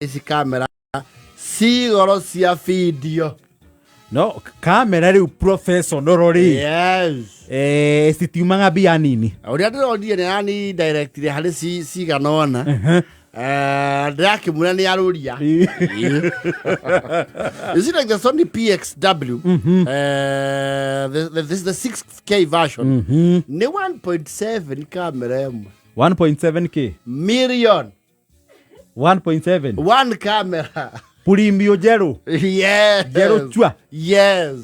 Ici kamera cigoro cia video. No kamera rĩu professional rĩ. Yes. Citiumaga mbia nini. Ũrĩa ndĩronire nĩ yani directire harĩ cigana ũna. Ndĩrakĩmwĩra nĩ arũria. You see, like the Sony PXW, this is the 6K version, nĩ 1.7 kamera ĩmwe. 1.7K. Million. 1.7. One camera. Purimio njerũ. Yes. Njerũ chua. Yes.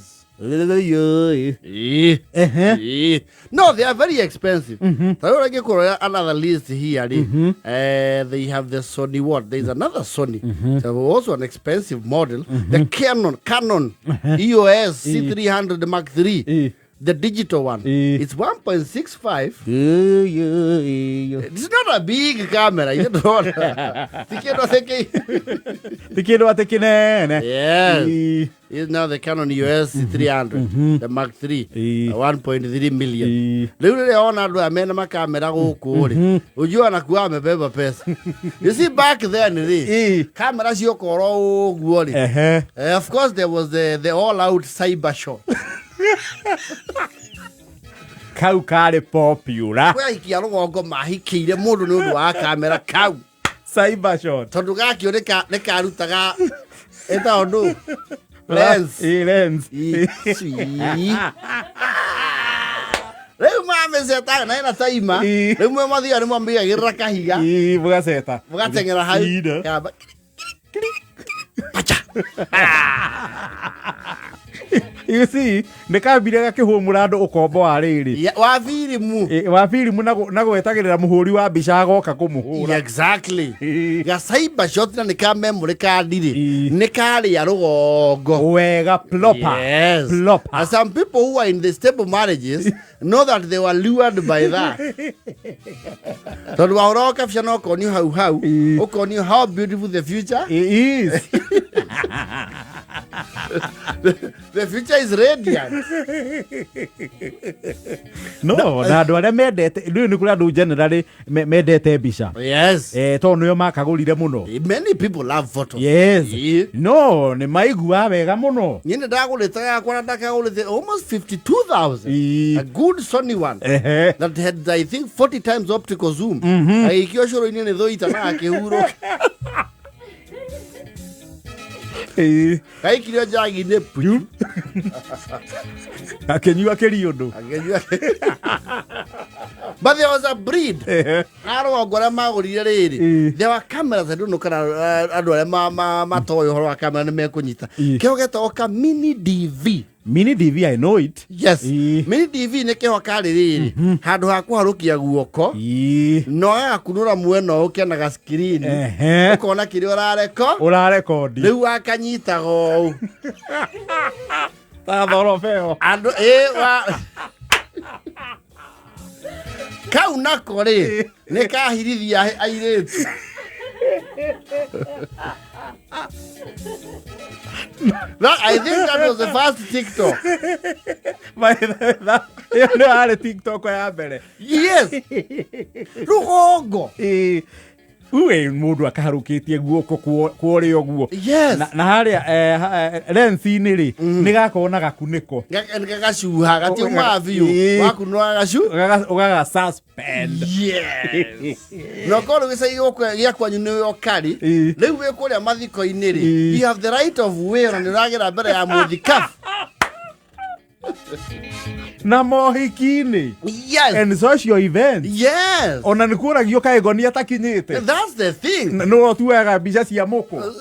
Ehe. No, they are very expensive. Ta rĩu ũrĩa another list here rĩ, they have the Sony what? There is another Sony. So also an expensive model. The Canon EOS C300 Mark III. The digital one. It's 1.65. It's not a big camera. You don't. Ti kĩndũ atĩ Ti kĩndũ atĩ kĩnene. Yes. It's now the Canon EOS 300, the Mark 3, 1.3 million. Rĩu rĩrĩa wona andũ aya mena makamera gũkũ rĩ, ũjua anakuwa amebeba pesa. You see, back then rĩ, kamera cioka oro ũguo rĩ. Of course there was the all out cyber shot. Kau karĩ popular. Kwĩ ahikia rũgongo mahikĩire mũndũ nĩ ũndũ wa kamera kau. Cyber shot. Tondũ gakĩo nĩ karutaga ĩtagwo ndũ? Lens. Lens. Ici. Rĩu mamĩcetaga na ĩna taima. Rĩu mwe mathiaga nĩ mwamĩigagĩrĩra kahiga. Mũgaceta. Mũgateng'era hau. Ĩna. Kamba. Pacha. You see, nĩ kambire gakĩhũmũra andũ ũkombo wa rĩrĩ. Wa firimu. Wa firimu na gwetagĩrĩra mũhũri wa mbica agoka kũmũhũra. Exactly. Ga cyber shot na nĩ ka memory card rĩ. Nĩ karĩa rũgongo. Wega proper. Yes. Proper. And some people who are in the stable marriages know that they were lured by that. Tondũ wahũra kabica no ũkonio hau hau, ũkonio how beautiful the future. It is. The future is radiant. No, na andũ arĩa mendete rĩu nĩ kũrĩ andũ generally mendete mbica. Yes. Tondũ nĩo makagũrire mũno. Many people love photos. Yes. No, nĩ maiguaga wega mũno. Niĩ nĩ ndagũrĩte gakwa na ndakagũrĩte almost 52,000. A good Sony one. That had, I think, 40 times optical zoom. Agĩikio cũrũ-inĩ nĩ thũita na akĩhurũka. Gaikirio njagi-inĩ puyu. Akĩnyua kĩriũndũ. Akĩnyua. But there was a breed. Arũgongo arĩa magũrire rĩrĩ. There were cameras, I don't know kana andũ arĩa matoĩ ũhoro wa kamera nĩ mekũnyita. Kĩo getagwo ka mini DV. Mini DV, I know it. Yes. Mini DV nĩ kĩho karĩ rĩrĩ. Handũ ha kũharũkia guoko. No gagakunũra mwena ũyũ kena screen. Ũkona kĩrĩa ũrareko. Ũrarekondi. Rĩu wakanyitaga ũũ. Ta thorobeo. Andũ ĩ wa kau nako rĩ nĩ kahirithia airĩtu. That, I think that was the first TikTok. By the way, ĩyo nĩyo yarĩ TikTok ya mbere. Yes. Rũgongo. Uwe mũndũ akaharũkĩtie guoko kworĩa ũguo. Yes. Na harĩa lensi-inĩ rĩ, nĩ gakorwo na gakunĩko. Gagacuha, gatiumaga biũ. Wakunũra gacu. Ũgaga suspend. Yes. Na korwo gĩcagi gĩa kwanyu nĩ ũkari, rĩu wĩ kũrĩa mathiko-inĩ rĩ, you have the right of way ona nĩ ũragĩra mbere ya mũthikabu. Na mohiki-inĩ. Yes. And social events. Yes. Ona nĩ kuoragio kaĩ ngoni atakinyĩte. That's the thing. Nĩ ũtuaga mbica cia mũkũ.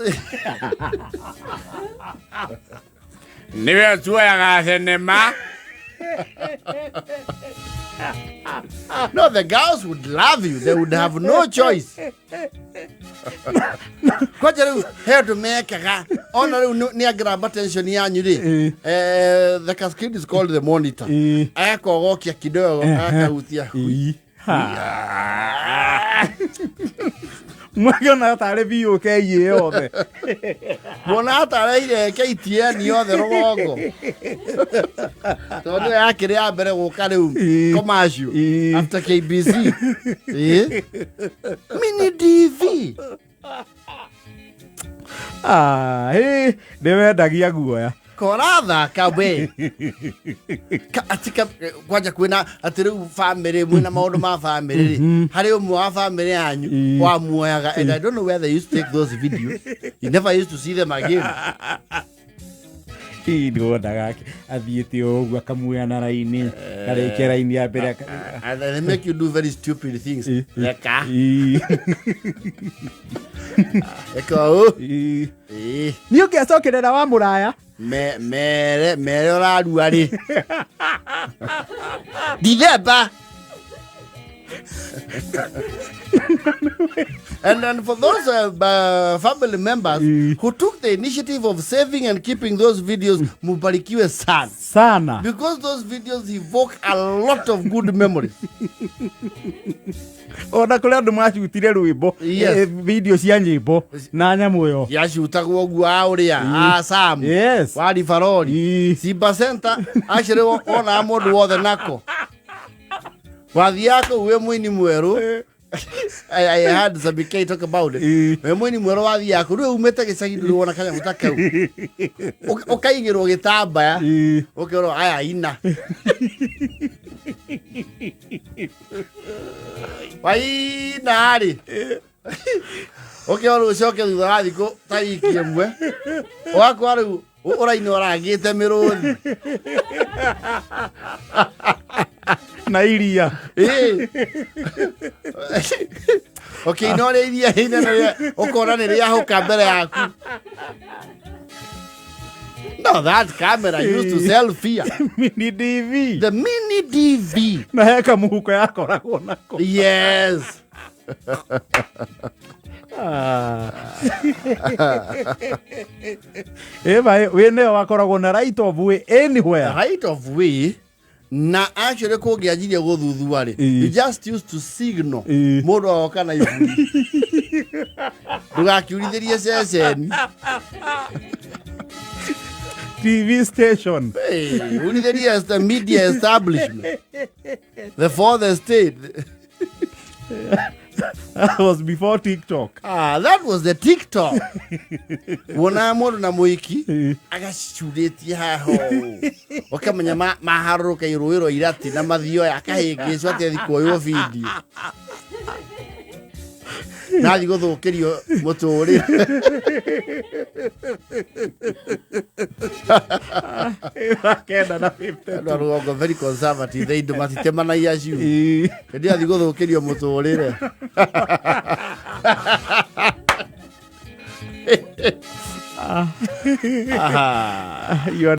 Nĩwe ũtuoyaga thenema. No, the girls would love you. They would have no choice. Kwanja rĩu he ũndũ mekaga ona rĩu nĩ angĩramba attention yanyu rĩ, the cascade is called the monitor. Agakogokia kidogo, akahutia. Mwakiona tarĩ BOK yothe. Mwana atareire KTN yothe rũgongo tondũ yakĩrĩ ya mbere gũka rĩu commercial after KBC. Mini DV. Ah, hĩ, nĩ wendagia guoya. Korathaka we. Atĩ kwanja kwĩna atĩ rĩu bamĩrĩ mwĩna maũndũ ma bamĩrĩ rĩ, harĩ ũmwe wa bamĩrĩ yanyu wamuoyaga, and I don't know where they used to take those videos. You never used to see them again. Ĩ, nĩwonaga athiĩte o ũguo akamuoya na raini, karĩkia raini ya mbere And they make you do very stupid things. Reka. Ĩ, Eka ũũ. ĩ. Ĩ. Niĩ ũngĩacokerera wa mũraya. Mere mere ũrarua rĩ, Dithemba. And then for those family members who took the initiative of saving and keeping those videos, mubarikiwe sana. Sana. Because those videos evoke a lot of good memories. Ona kũrĩ andũ macutire rwĩmbo. Yes. Video cia nyĩmbo na nyamũ ĩyo. Yacutagwo ũguo a ũrĩa a Sam wa Rivaroli. Simba Center actually wonaga mũndũ wothe nako wathiaga kũu wĩ mũini mwerũ. I had Zabike talk about it. Wĩ mũini mwerũ wathiaga kũu rĩu umĩte gĩcagi, ndũrĩ wona kanyamũ ta kau. Ũkaigĩrwo gĩtambaya, ũkerwo aya ina waina rĩ, ũkerwo rĩu ũcoke thutha wa thikũ ta wiki ĩmwe, ũgakora rĩu ũraina ũrangĩte mĩrũthi. Na iria. Ĩĩ. Ũkĩina ũrĩa iria inene ũkona nĩ rĩahũka mbere yaku. No, that camera used to sell fear. Mini DV. The mini DV. Na he kamũhuko yakoragwo nako. Yes. Ah. Ĩma wĩ nĩyo wakoragwo na right of way anywhere. Right of way, na actually kũngĩanjirie gũthuthua rĩ, you just used to signal. Mũndũ agoka na iburi, ndũgakiurithĩrie ceceni. TV station. Hey, urithĩrie the media establishment, the fourth estate. That was before TikTok. Ah, that was the TikTok. Wonaga mũndũ na mũiki agacurĩtie haha ũũ, ũkamenya maharũrũka irũĩ rwa irati na mathioya, akahĩngĩcwo atĩ athi kuoywo video nathi gũthũkĩrio mũtũrĩre. 9:50. Andũ a rũgongo very conservative, they indo matitemanagia ciu. Hĩndĩ athi gũthũkĩrio mũtũrĩre. You are